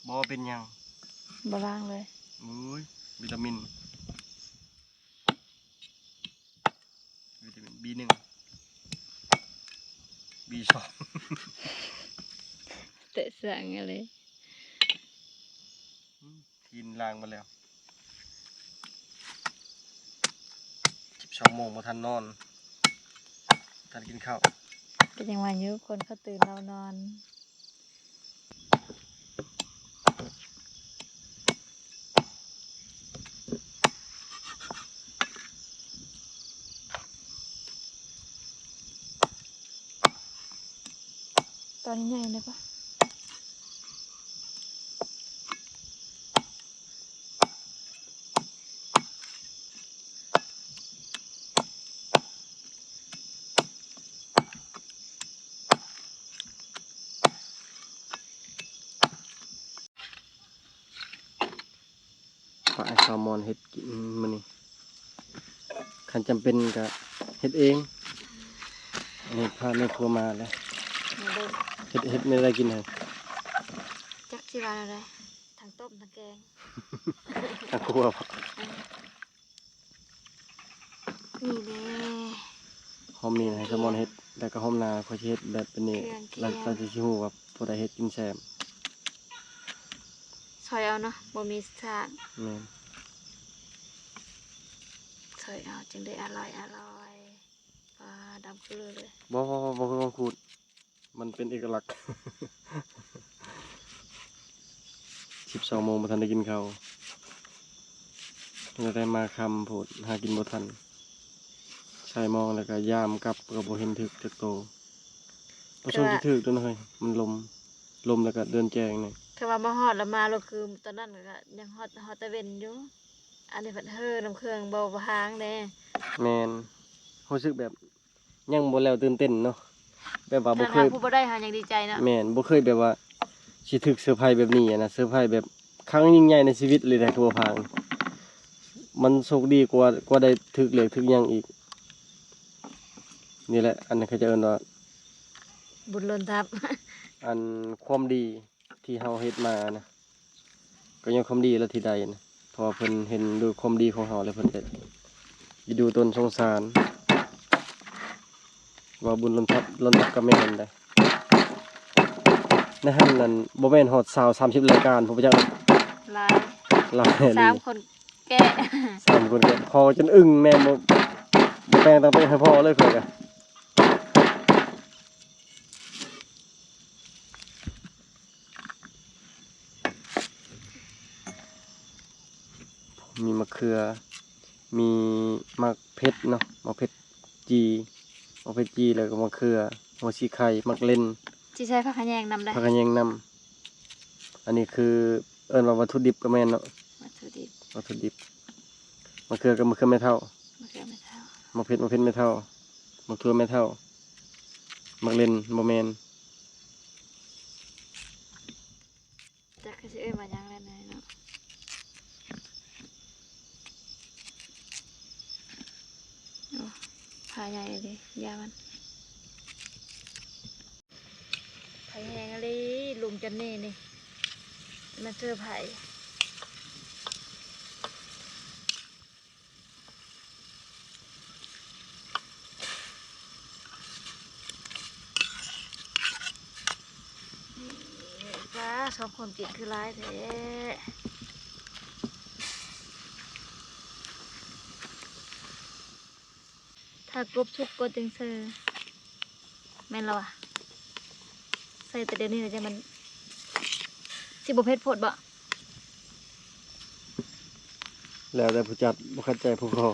ບໍ່ເປັນຫຍັງ ບໍ່ລ້າງເລີຍ. ໂອ້ຍ ວິຕາມິນ ວິຕາມິນ ບີໜຶ່ງ ບີສອງ ແຕະສັງເລີຍ. ອືມ ທີນລ້າງໝົດແລ້ວ. ສິບສອງໂມງບໍ່ທັນນອນ ບໍ່ທັນກິນເຂົ້າ ກໍຍັງວ່າຢູ່ ຄົນເຂົາຕື່ນລາວນອນ. ຕອນໃຫຍ່ເລີຍປະ? ຝາກໃຫ້ສາວມອນເຮັດກິນມື້ນີ້ ຄັນຈຳເປັນກະເຮັດເອງ. ອັນນີ້ພາແມ່ຄົວມາແລ້ວ ມາເບິ່ງ ເຮັດ ເຮັດແນວໃດກິນໃຫ້? ຈັກຊິວ່າແນວໃດ ທັງຕົ້ມທັງແກງ ທັງຄົວບໍ? ເອີ ນີ້ເດ້ ຫອມນີ້ໃຫ້ສາວມອນເຮັດ ແລ້ວກໍຫອມໜ້າຂ້ອຍຊິເຮັດແບບເປັນນີ້ ເຄື່ອງແກງ ແລ້ວເຈົ້າຊິຮູ້ວ່າຜູ້ໃດເຮັດກິນແຊບ. ຊອຍເອົາເນາະ ບໍ່ມີສາກ ແມ່ນ ຊອຍເອົາຈຶ່ງໄດ້ອະລ່ອຍ ອະລ່ອຍ. ປາ ດຳຄືເລີຍ ບໍ່ ບໍ່ ບໍ່ ບໍ່ຄືຂອງຂູດ ມັນເປັນເອກະລັກ. ສິບສອງໂມງບໍ່ທັນໄດ້ກິນເຂົ້າ ແລ້ວໄດ້ມາຄ່ຳໂພດ ຫາກິນບໍ່ທັນ ສາຍມອງ ແລ້ວກໍຍາມກັບກໍບໍ່ເຫັນຖືກຈັກໂຕ. ບໍ່ຊົງຊິຖືກໂດນເຮີຍ ມັນລົມ ລົມແລ້ວກໍເດືອນແຈ້ງນີ້. ຄືວ່າມາຮອດແລ້ວມາໂລດ ຄືຕອນນັ້ນກໍຍັງຮອດ ຮອດຕາເວັນຢູ່. ອັນນີ້ພັດເຮີນ້ຳເຄື່ອງບໍ່ ບໍ່ຫາງເດ້. ແມ່ນ ຮູ້ສຶກແບບຍັງບໍ່ແລ້ວຕື່ນເຕັ້ນເນາະ ແບບວ່າບໍ່ເຄີຍ ຖ້າຫາກຜູ້ບໍ່ໄດ້ຫາຍັງດີໃຈເນາະ. ແມ່ນ ບໍ່ເຄີຍແບບວ່າຊິຖືກເຊີໄພແບບນີ້ນະ ເຊີໄພແບບຄັ້ງຍິ່ງໃຫຍ່ໃນຊີວິດເລີຍນະ ຄືບໍ່ພາງ. ມັນໂຊກດີກວ່າ ກວ່າໄດ້ຖືກເລກຖືກຫຍັງອີກ. ນີ້ແຫຼະ ອັນເຂົາເຈົ້າເອີ້ນວ່າບຸນລົ້ນທັບ ອັນຄວາມດີ ທີ່ເຮົາເຮັດມານະ ກໍຍ້ອນຄວາມດີແລ້ວທີ່ໄດ້ນະ ເພາະວ່າເພິ່ນເຫັນດ້ວຍຄວາມດີຂອງເຮົາ ແລ້ວເພິ່ນກໍເອັນດູຕົນສົງສານ. ວ່າບຸນລົ້ນທັບ ລົ້ນທັບກໍແມ່ນໄດ໋. ໃນຫັ້ນນັ້ນບໍ່ແມ່ນຮອດຊາວ ສາມສິບລາຍການພຸ້ນ ບໍ່ຈັກ ຫຼາຍ ຫຼາຍອີ່ຫຼີ ສາມຄົນແກະ ສາມຄົນແກະ ພໍຈົນອຶ້ງແນ່ ບໍ່ ບໍ່ແປງຕັ້ງໂຕະໃຫ້ພໍ່ເລີຍຂ້ອຍກະ. ມີມະເຂືອ ມີໝາກເຜັດເນາະ ໝາກເຜັດຈີ່ ໝາກເຜັດຈີ່ ແລ້ວກໍມະເຂືອ ຫົວສີໄຄ ໝາກເລັ່ນ ຊິໃສ່ຜັກຂະແຍງນຳໄດ໋ ຜັກຂະແຍງນຳ. ອັນນີ້ຄືເອີ້ນວ່າວັດຖຸດິບກໍແມ່ນເນາະ ວັດຖຸດິບ ວັດຖຸດິບ. ມະເຂືອກັບມະເຂືອແມ່ເຖົ້າ ມະເຂືອແມ່ເຖົ້າ ໝາກເຜັດ ໝາກເຜັດແມ່ເຖົ້າ ໝາກຖົ່ວແມ່ເຖົ້າ ໝາກເລັ່ນບໍ່ແມ່ນ. ຈັກຄືຊິເອີ້ນວ່າຫຍັງແລ້ວນະເນາະ. ໂອ້ ພາໃຫຍ່ເດ້ ຢ່າມັນ ໄຟແຮງອີ່ຫຼີ ລຸງຈັນນີນີ້ ມາເຊີໄພ. ປ້າ ສອງຄົນກິນຄືຫຼາຍແທ້. ຖ້າກົບສຸກກ່ອນຈຶ່ງໃສ່ ແມ່ນລະວະ ໃສ່ແຕ່ດຽວນີ້ລະ ຈະມັນ ຊິບໍ່ເຜັດໂພດບໍ? ແລ້ວແຕ່ຜູ້ຈັດ ບໍ່ຂັດໃຈຜູ້ຂໍ.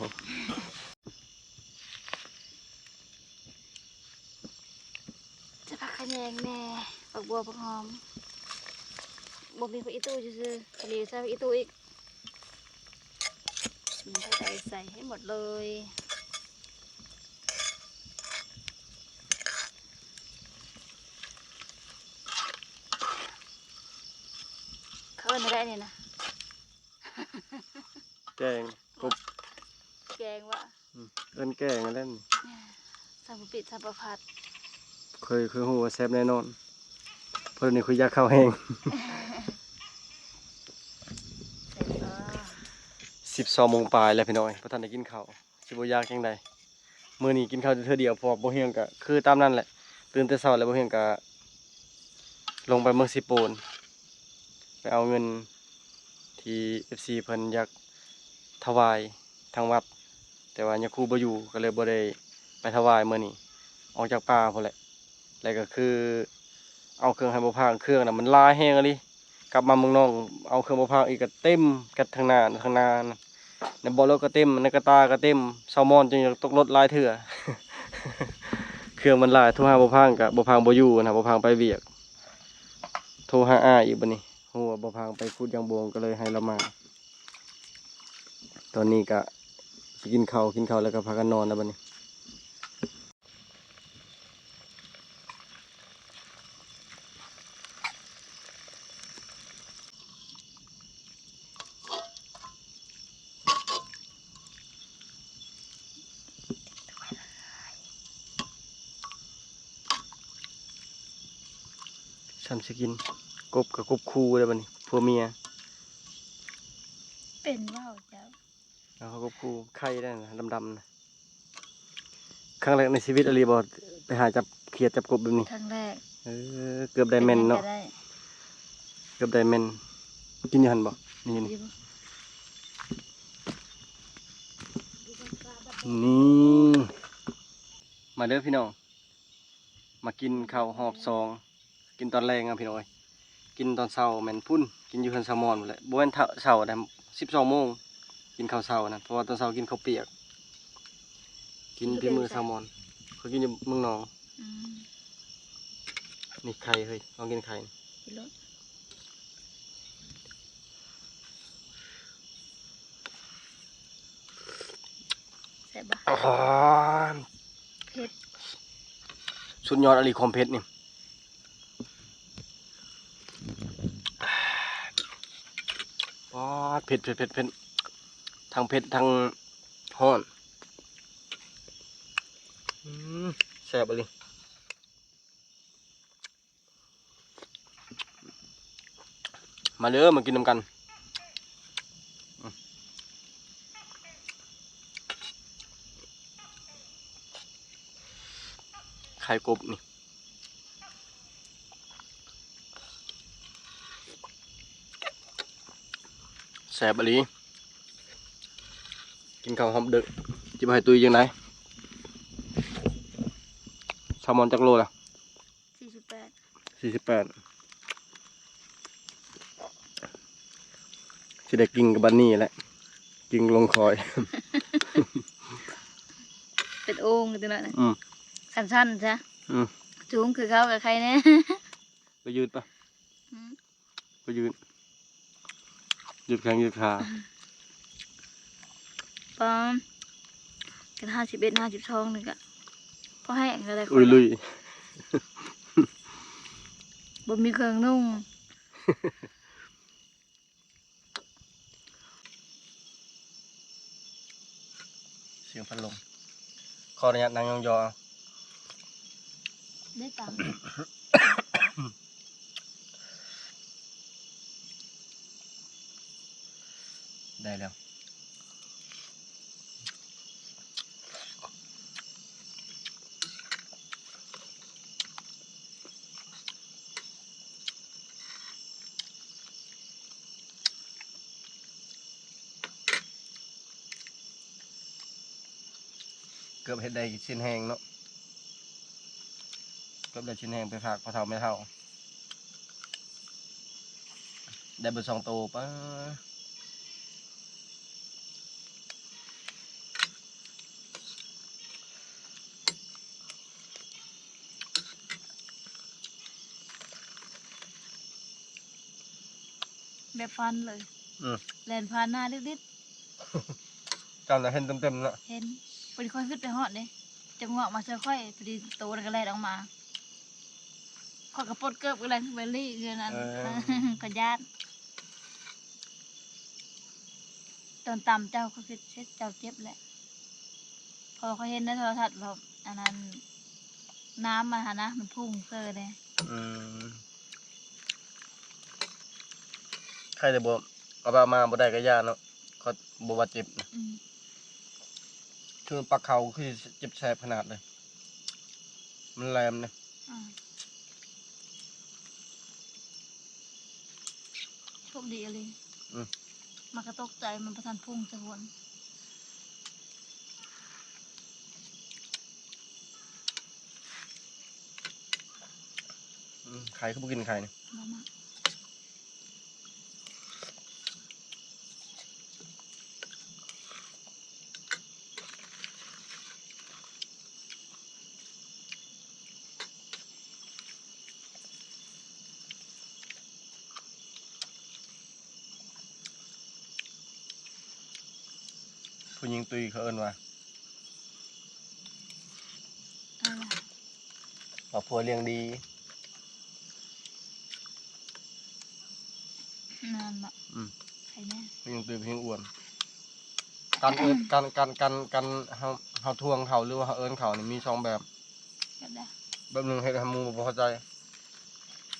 ຈະຜັກຂະແຍງແດ່ ຜັກບົວ ຜັກຫອມ ບໍ່ມີຜັກອີ່ຕູ່ຊື່ໆ ກະເລີຍໃສ່ຜັກອີ່ຕູ່ອີກ. ອືມ ໃສ່ ໃສ່ໃຫ້ໝົດເລີຍ. ເຂົາເອີ້ນແນວໃດນີ້ນະ? ແກງ ກົບ ແກງວະ? ອືມ ເອີ້ນແກງຫັ້ນແຫຼະນີ້ ສຳບໍ່ປິດສຳບໍ່ພັດ. ຂ້ອຍ ຂ້ອຍຮູ້ວ່າແຊບແນ່ນອນ ເພາະດຽວນີ້ຂ້ອຍຢາກເຂົ້າແຮງ. ສິບສອງໂມງປາຍແລ້ວພີ່ນ້ອງເອີຍ ບໍ່ທັນໄດ້ກິນເຂົ້າ ຊິບໍ່ຢາກຈັ່ງໃດ. ມື້ນີ້ກິນເຂົ້າແຕ່ເທື່ອດຽວ ເພາະວ່າບໍ່ຮຽງກະຄືຕາມນັ້ນແຫຼະ ຕື່ນແຕ່ເຊົ້າແລ້ວບໍ່ຮຽງກະລົງໄປເມືອງເຊໂປນ ໄປເອົາເງິນທີ່ເອັຟຊີເພິ່ນຢາກຖວາຍທາງວັດ ແຕ່ວ່າຍາຄູບໍ່ຢູ່ ກໍເລີຍບໍ່ໄດ້ໄປຖວາຍມື້ນີ້ ອອກຈາກປ່າພຸ້ນແຫຼະ. ແລ້ວກໍຄືເອົາເຄື່ອງໃຫ້ບໍ່ພາງ ເຄື່ອງນະມັນຫຼາຍແຮງອີ່ຫຼີ. ກັບມາເມືອງນອກ ເອົາເຄື່ອງບໍ່ພາງອີກກໍເຕັມ ກັດທາງໜ້າ ທາງໜ້າ ໃນເບາະລົດກໍເຕັມ ໃນກະຕ່າກໍເຕັມ ເຊົາມອນຈົນຢາກຕົກລົດຫຼາຍເທື່ອ. ເຄື່ອງມັນຫຼາຍ ໂທຫາບໍ່ພາງກໍບໍ່ພາງບໍ່ຢູ່ນະ ບໍ່ພາງໄປວຽກ. ໂທຫາອ້າຍອີກບັດນີ້ ຮູ້ວ່າບໍ່ພາງໄປຂຸດຢາງບວງ ກໍເລີຍໃຫ້ລາວມາ. ຕອນນີ້ກະຊິກິນເຂົ້າ ກິນເຂົ້າແລ້ວກໍພາກັນນອນແລ້ວບັດນີ້. ຊ້ຳຊິກິນ ກົບກໍກົບຄູ່ແລ້ວບັດນີ້ ຜົວເມຍ. ເປັນເວົ້າເຈົ້າ. ເອົາ ເຂົາກໍຄູ່ໄຂ່ໄດ້ນະ ດຳໆນະ. ຄັ້ງແລກໃນຊີວິດອີ່ຫຼີບໍ່ ໄປຫາຈັບຂຽດຈັບກົບແບບນີ້? ຄັ້ງແລກ. ເອີ ເກືອບໄດ້ແມ່ນເນາະ. ເປັນຫຍັງກໍໄດ້ ເກືອບໄດ້ແມ່ນ. ກິນຢູ່ຫັ້ນບໍ່? ນີ້ ນີ້ ນີ້ ມາເດີພີ່ນ້ອງ. ມາກິນເຂົ້າຮອບສອງ ກິນຕອນແລງເນາະພີ່ນ້ອງເອີຍ. ກິນຕອນເຊົ້າແມ່ນພຸ້ນ ກິນຢູ່ເຮືອນສາວມອນພຸ້ນແຫຼະ ບໍ່ແມ່ນເຊົ້າໃດ໋ ສິບສອງໂມງ ກິນເຂົ້າເຊົ້ານັ້ນ ເພາະວ່າຕອນເຊົ້າກິນເຂົ້າປຽກ ກິນ ກິນ ຝີມືແຊວມອນ ເຂົາກິນຢູ່ເມືອງໜອງ. ອືມ ນີ້ໄຂ່ເຮີ້ຍ ລອງກິນໄຂ່ ກິນໂລດ. ແຊບບໍ່? ອາ ເຜັດ ສຸດຍອດອີ່ຫຼີຄວາມເຜັດນີ້. ປາດ ເຜັດ ເຜັດ ເຜັດ ເຜັດ ທັງເຜັດທັງຮ້ອນ. ອືມ ແຊບອີ່ຫຼີ. ມາເດີ ມາກິນນຳກັນ. ໄຂ່ກົບນີ້ ແຊບອີ່ຫຼີ. ກິນເຂົ້າຮອບດຶກ ຊິບໍ່ໃຫ້ຕຸ້ຍຈັ່ງໃດ? ແຊວມອນຈັກໂລລະ? ສີ່ສິບແປດ ສີ່ສິບແປດ. ຊິໄດ້ກິນກັບບັດນີ້ແຫຼະ ກິນລົງຄອຍ ເປັນໂອ່ງຢູ່ຕິລະ. ອືມ ສັ້ນໆຊະ. ອືມ ສູງຄືເຂົາກໍໄຄແດ່. ໄປຢືດປະ. ອືມ ໄປຢືດ ຢືດແຂ້ງຢືດຂາ. ປາ ກັນຫ້າສິບເອັດ ຫ້າສິບສອງນີ້ກະພໍແຮງແລ້ວ. ອຸ້ຍ ລຸຍ ບໍ່ມີເຄື່ອງນຸ່ງ. ສຽງພັດລົມ ຂໍອະນຸຍາດນັ່ງຍອງໆ. ໄດ້ຕັງ ໄດ້ແລ້ວ. ເກືອບເຮັດໄດ້ຊີ້ນແຫ້ງເນາະ ເກືອບໄດ້ຊີ້ນແຫ້ງໄປຝາກພໍ່ເຖົ້າແມ່ເຖົ້າ. ໄດ້ເບິດສອງໂຕ ປາ. ແບບຝັນເລີຍ. ອືມ ແລ່ນຜ່ານໜ້າລິດໆ. ເຈົ້ານະເຫັນເຕັມໆເນາະ. ເຫັນ ພໍດີຂ້ອຍຄຶດໄປຮອດເດ້ ຈັກງວກມາໃສ່ຂ້ອຍ ພໍດີໂຕນັ້ນກໍແລ່ນອອກມາ. ຂ້ອຍກໍປົດເກີບ ກໍແລ່ນໄປລີ້ຄືນັ້ນ. ເອີ ຂ້ອຍຢ້ານ. ຕອນຕຳເຈົ້າ ຂ້ອຍຄິດເສັດເຈົ້າເຈັບແຫຼະ ເພາະວ່າຂ້ອຍເຫັນໃນໂທລະທັດວ່າ ອັນນັ້ນ ນ້ຳມັນຫັ້ນນະ ມັນພຸ່ງເຊີເດ້. ອືມ ໃຄແຕ່ບໍ່ ເອົາໄປເອົາມາບໍ່ໄດ້ກໍຢ່າເນາະ ຂ້ອຍບໍ່ວ່າເຈັບນະ. ອືມ ຄືປັກເຂົ້າຄືເຈັບແສບຂະໜາດເລີຍ ມັນແຫຼມເດ້. ອືມ ໂຊກດີອີ່ຫຼີ. ອືມ ມັນກໍຕົກໃຈ ມັນບໍ່ທັນພຸ່ງຊະພຸ້ນ. ອືມ ໄຂ່ຄືບໍ່ກິນໄຂ່ນີ້? ບໍ່ມັກ. ຜູ້ຍິງຕຸ້ຍເຂົາເອີ້ນວ່າ ເອີ ວ່າຜົວລ້ຽງດີ. ແມ່ນບໍ່? ອືມ ໃຜແນ່? ຜູ້ຍິງຕຸ້ຍ ຜູ້ຍິງອ້ວນ. ການເອີ້ນ ການ ການ ການ ການເຮົາ ເຮົາທວງເຂົາ ຫຼືວ່າເຮົາເອີ້ນເຂົານີ້ມີສອງແບບ. ແບບໃດ? ແບບໜຶ່ງເຮັດໃຫ້ໝູ່ບໍ່ພໍໃຈ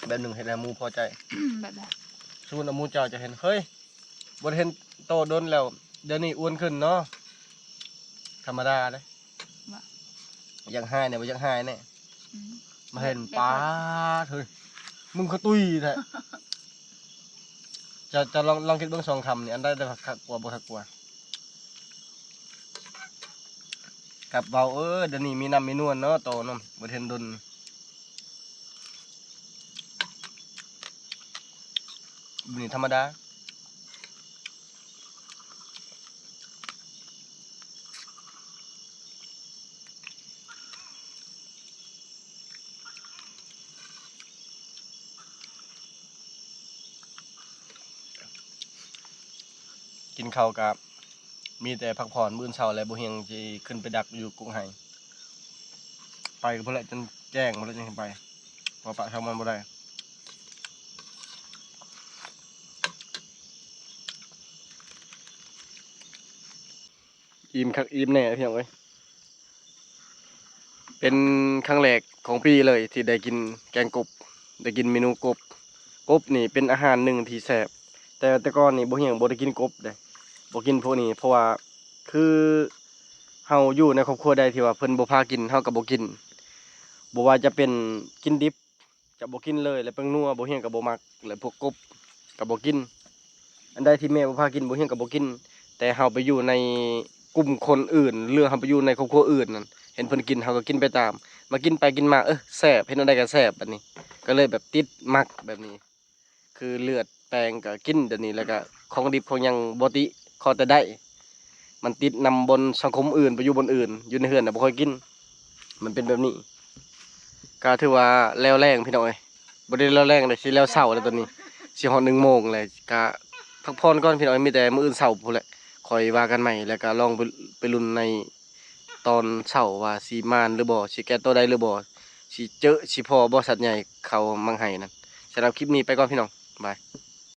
ແບບໜຶ່ງເຮັດໃຫ້ໝູ່ພໍໃຈ. ແບບໃດ? ສົມມຸດວ່າໝູ່ເຈົ້າຈະເຫັນ ເຮີ້ຍ ບໍ່ໄດ້ເຫັນໂຕດົນແລ້ວ ດຽວນີ້ອ້ວນຂຶ້ນເນາະ ທຳມະດາເດ້. ບໍ່ ຢາກຫາຍແດ່ ບໍ່ຢາກຫາຍແດ່. ອືມ ມາເຫັນ ແບບ ປາດ ເຮີ້ຍ ມຶງກະຕຸ້ຍແທ້. ເຈົ້າ ເຈົ້າລອງ ລອງຄິດເບິ່ງສອງຄຳນີ້ ອັນໃດ ໃດຄັກກວ່າ ບໍ່ຄັກກວ່າ? ກັບເວົ້າ ເອີ ດຽວນີ້ມີນ້ຳມີນວນເນາະ ໂຕເນາະ ບໍ່ໄດ້ເຫັນດົນ. ແບບນີ້ທຳມະດາ. ກິນເຂົ້າກະມີແຕ່ພັກຜ່ອນ, ມື້ອື່ນເຊົ້າແລ້ວບໍ່ຮຽງຊິຂຶ້ນໄປດັກຢູ່ກົກໄຮ່. ໄປກໍພຸ້ນແຫຼະ ຈົນແຈ້ງພຸ້ນແຫຼະຈຶ່ງໄປ, ເພາະປະຊາວມັນບໍ່ໄດ້. ອີ່ມຄັກອີ່ມແນ່ພີ່ນ້ອງເອີຍ. ເປັນຄັ້ງແລກຂອງປີເລີຍທີ່ໄດ້ກິນແກງກົບ, ໄດ້ກິນເມນູກົບ. ກົບນີ້ເປັນອາຫານໜຶ່ງທີ່ແຊບ, ແຕ່ ແຕ່ກ່ອນນີ້ບໍ່ຮຽງບໍ່ໄດ້ກິນກົບເດ້, ບໍ່ກິນພວກນີ້ ເພາະວ່າຄືເຮົາຢູ່ໃນຄອບຄົວໃດທີ່ວ່າເພິ່ນບໍ່ພາກິນ ເຮົາກໍບໍ່ກິນ. ບໍ່ວ່າຈະເປັນກິນດິບ ຈະບໍ່ກິນເລີຍ ແລະແປ້ງນົວບໍ່ຮຽງກໍບໍ່ມັກ ແລະພວກກົບກໍບໍ່ກິນ. ອັນໃດທີ່ແມ່ບໍ່ພາກິນ ບໍ່ຮຽງກໍບໍ່ກິນ. ແຕ່ເຮົາໄປຢູ່ໃນກຸ່ມຄົນອື່ນ ຫຼືເຮົາໄປຢູ່ໃນຄອບຄົວອື່ນນັ້ນ ເຫັນເພິ່ນກິນ ເຮົາກໍກິນໄປຕາມ. ມາກິນໄປກິນມາ ເອີ ແຊບ, ເຮັດແນວໃດກໍແຊບ. ບັດນີ້ກໍເລີຍແບບຕິດມັກແບບນີ້. ຄືເລືອດແປງກໍກິນດຽວນີ້, ແລ້ວກໍຂອງດິບຂອງຫຍັງບໍ່ຕິ, ຂໍແຕ່ໄດ້. ມັນຕິດນຳບ່ອນສັງຄົມອື່ນ, ໄປຢູ່ບ່ອນອື່ນ, ຢູ່ໃນເຮືອນນະບໍ່ຄ່ອຍກິນ. ມັນເປັນແບບນີ້. ກໍຖືວ່າແລ້ວແລ້ງພີ່ນ້ອງເອີຍ, ບໍ່ໄດ້ແລ້ວແລ້ງເດ້, ຊິແລ້ວເຊົ້າແລ້ວຕອນນີ້, ຊິຮອດໜຶ່ງໂມງແລ້ວ. ກະພັກຜ່ອນກ່ອນພີ່ນ້ອງເອີຍ, ມີແຕ່ມື້ອື່ນເຊົ້າພຸ້ນແຫຼະ ຄ່ອຍວ່າກັນໃໝ່. ແລ້ວກະລອງໄປ ໄປລຸ້ນໃນຕອນເຊົ້າວ່າຊິໝານຫຼືບໍ່, ຊິແກ້ໂຕໄດ້ຫຼືບໍ່, ຊິເຈີ ຊິພໍ້ບໍ່ ສັດໃຫຍ່ເຂົ້າມັກໄຮ່ນັ້ນ. ສຳລັບຄລິບນີ້ໄປກ່ອນພີ່ນ້ອງ, ບາຍ.